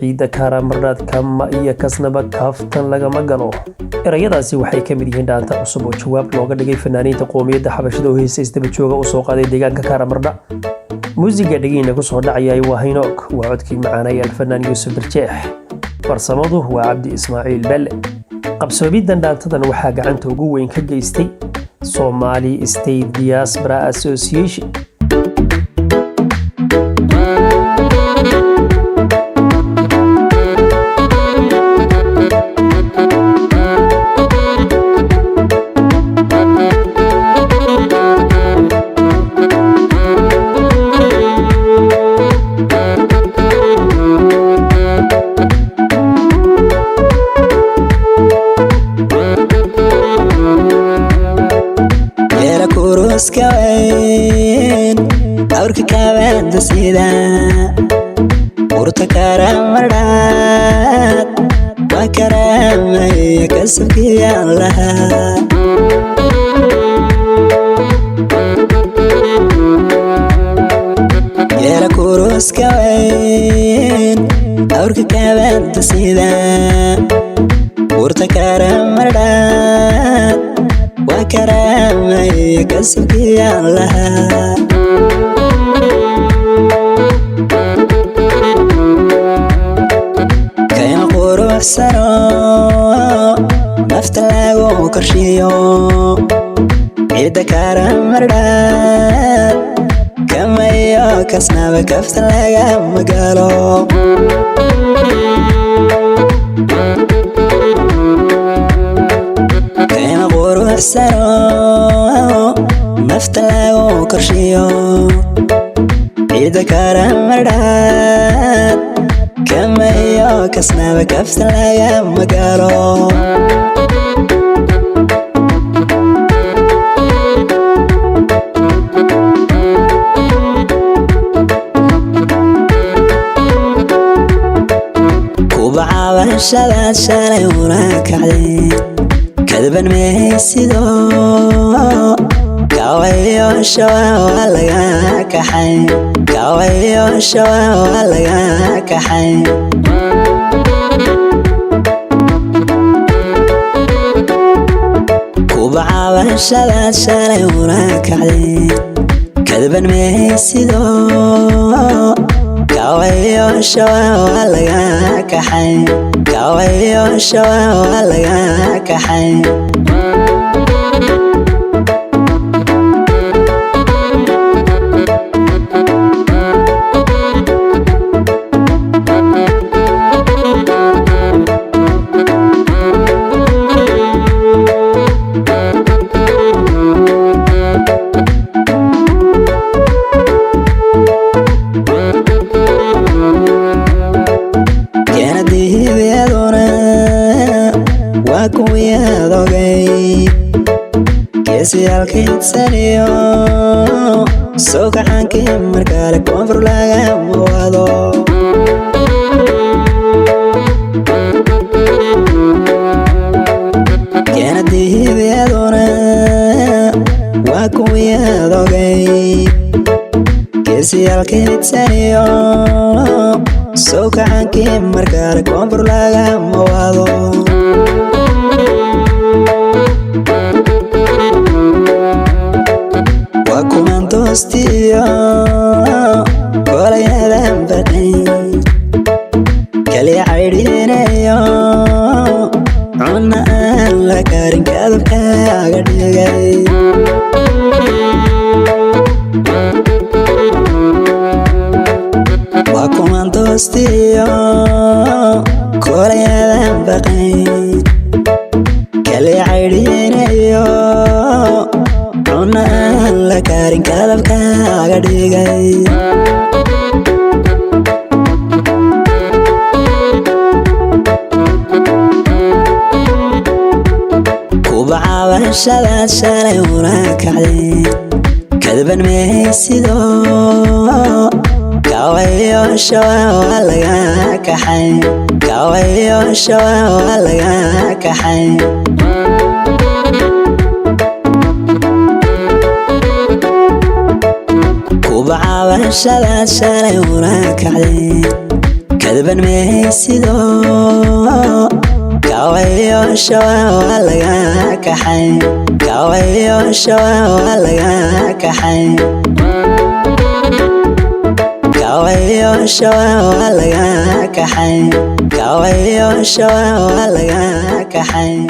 Ciidda Kaaramardhaad kama iyo kasnaba kaaftan lagama galo. Erayadaasi waxay ka mid yihiin dhaanta cusub oo jawaab looga dhigay fanaaniinta qoomiyadda Xabashida oo heesa isdaba jooga u soo qaaday deegaanka Kaaramardha. Muusiga dhegiina ku soo dhacayay waa Haynoog, waa codkii macaanay alfanaan Yuusuf Birjeex, farsamadu waa Cabdi Ismaaciil Belle. Qabsoomiddan dhaantadan waxaa gacanta ugu weyn ka geystay Somali State Diaspora Association. Geela kuruska weyn, awrka kabaada sida urta Kaaramardhaad, waa karaamaya kasabkiyaan lahaa. Geela kuruska weyn, awrka kabaada sida urta Kaaramardhaad, waa karaamaya kasabkiyaan lahaa. Kayma quruxsano nafta lagu korshiyo, ciidda Kaaramardhaad kamayo kasnaba kafta lagama galo. Kayma quruxsano nafta lagu korshiyo, ciidda Kaaramardhaad kamayo kasnaba kafta lagama galo. Kuba cabashadaad shalay ula kacday kadban maysido, kawayo shawa waa laga kaxay, kawayo shawa waa laga kaxay. Kuba cabashadaad shalay ula kacday kadban maysido, kawayo shawa waa laga kaxay, kawayo shawa waa laga kaxay. Keenadiibyaduna waa kuwii aad ogay, geesiyaalkaydsaniyo soo kaxaankii markale koonfur lagama wado. Keenadiibyaduna waa kuwii aad ogay, geesiyaalkaydsaniyo soo kaxaankii markale koonfur lagama wado. Waa kuman doostiyo golayadan baqay kaliya caydhinayo, cunna aan la karin kadabkaaga dhigay. Waa kuman doostiyo golayadan baqay kaliya caydhinayo, cunna aan la karin kadabkaaga dhigay. Kuba cabashadaad shalay ula kacday kadban maysido, kawayo shawa waa laga kaxay, kawayo shawa waa laga kaxay. Kuba cabashadaad shalay ula kacday. Kadban maysido Kawayo shawa waa laga kaxay. Kawayo shawa waa laga kaxay. Kawayo shawa waa laga kaxay. Kawayo shawa waa laga kaxay.